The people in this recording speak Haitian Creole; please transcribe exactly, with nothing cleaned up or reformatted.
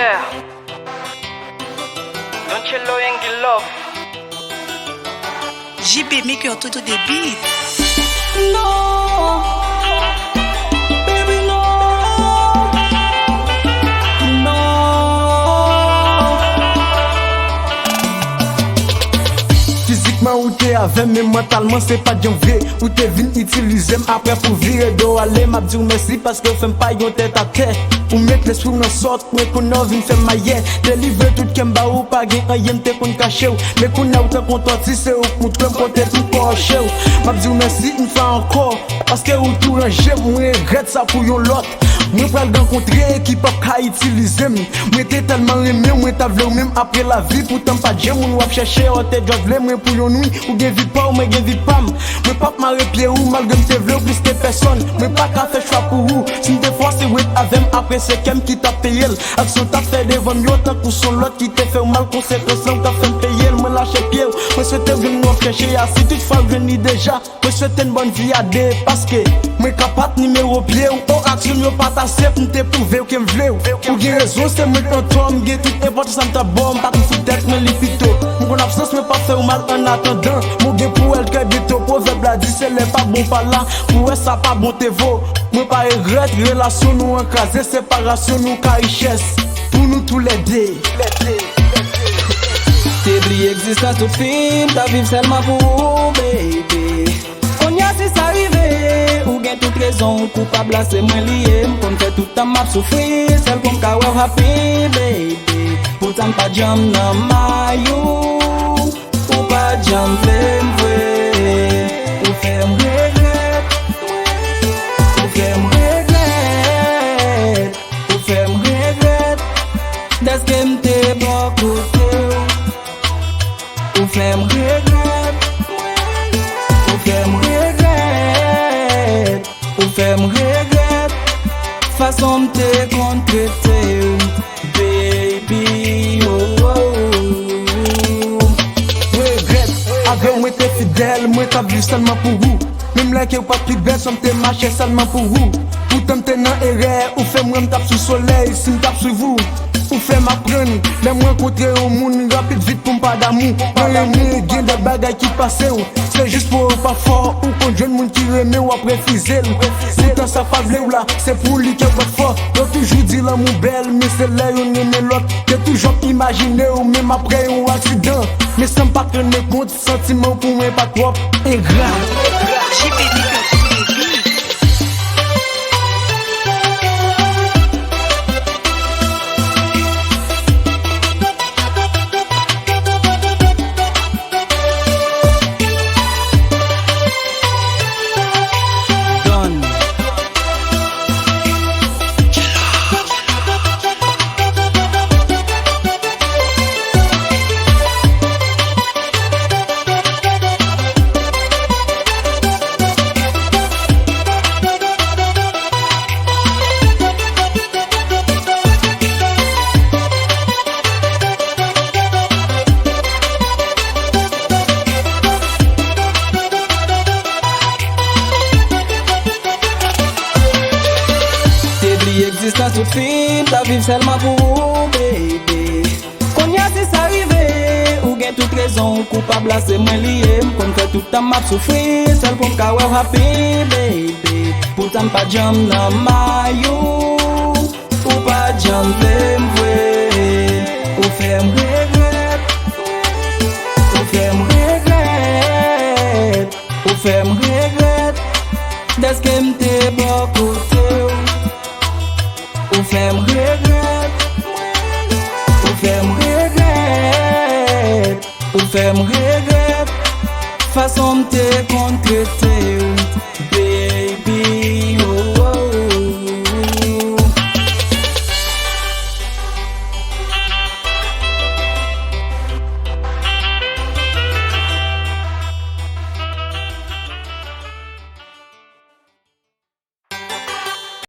Yeah. Don Cello Young Love. J B Maker to, to the beat. No, baby, no, no. Fizikman ou te avè m, men mantalman se pa t janm vre. Ou te vin itilize m, apre pou vire do ale. M ap di w mèsi paske w fè m pa yon tèt atè. Ou met lespri w nan sòt, mwen kounye a w vin fè m mayè. Delivre tout kè m ba ou, pa gen anyen m te konn kache w. Men kounye a w tankou yon tòti, se ou k moutre m kote pou m kòche w. M ap di w mèsi yon fwa ankò, paske ou tou ranje m, mwen regrèt sa pou yon lòt. Mwen pral rankontre ki p ap ka itilize m. Mwen te tèlman renmen w, mwen ta vle w menm apre lavi. Poutan m pa t janm moun w ap chèche, ou te djòt vle mwen pou yon nwi. Ou gen vi pa w, mwen gen vi pa m. Mwen p ap mare pye ou, malgre m te vle w plis ke pèsòn. Mwen pa ka fè chwa pou ou. Si m te fòse w ret avè m, apre se kè m ki t ap peye l. Aksyon w t ap fè devan m yo, tankou se yon lòt ki te fè w mal, konsekans lan ou t ap fè m peye l. Mwen lache pye w, mwen swete w jwenn moun w ap chèche a, si toutfwa w jwenn li deja. Mwen swete n bòn vi a de, paske mwen ka pa t nimewo pye w. O, aksyon m yo pa t ase pou m te pwouve w ke m vle w. Ou gen rezon, se mwen k antò, m gen tout enpòtans sa m t ap ba w, m pa konn fout tèt mwen li pito. M konn absans mwen p ap fè w mal annatandan. Mwen gen pou wè l trè byento, pwovèb la di se lè pa bon pa la, pou wè sa pa bon te vo. Mwen pa regrèt, relasyon nou an kraze, separasyon nou ka richès pou nou toulède. Te bliye egzistans tout fi, m t ap viv sèlman pou ou, baby. Kounye a si sa rive, ou gen tout rezon, ou koupab la se mwen li ye. M konn fè tout tan m ap soufri, sèl pou m ka wè w happy, baby. Poutan m pa t janm nan may ou, ou pa t janm vle m vre. Ou fè m regrèt, ou fè m regrèt. Ou fè m regrèt dèske m te bò kote w. Ou fè m regrèt, ou fè m regrèt, ou fè m regrèt fason m te konn trete w, baby, oh, oh, oh. Regrèt, avè w mwen te fidèl, mwen t ap viv sèlman pou ou. Menm lè ke w pa t pi bèl, san m te mache sèlman pou ou. Poutan m te nan erè, ou fè m wè m t ap sou solèy, si m t ap swiv ou. Ou fè m aprann, lè m rankontre yon moun, rapid vit pou m pa damou. Nan lanmou, gen de bagay ki pase w. Se jis pou w pa fò, ou konn jwenn moun ki renmen w, w ap refize l. Poutan sa pa vle w la, se pou li ke w pa t fò. Yo toujou di lanmou bèl, men se lè youn renmen lòt. Yo toujou ap imajine w, menm apre yon aksidan. Men san m pa t rann mwen kont, santiman w pou mwen pa twòp engra. J P D K T V. Don. Te bliye egzistans tout fi, m t ap viv sèlman pou ou, baby. Kounye a si sa rive, ou gen tout rezon, ou koupab la se mwen li ye. M konn fè tout tan m ap soufri, sèl pou m ka wè w happy, baby. Poutan m pa t janm nan may ou. Ou pa t janm vle m vre. Ou fè m regrèt. Ou fè m regrèt. Ou fè m regrèt dèske m te bò kote w. Ou fè m regrèt. Ou fè m regrèt. Ou fè m regrèt fason m te konn trete w.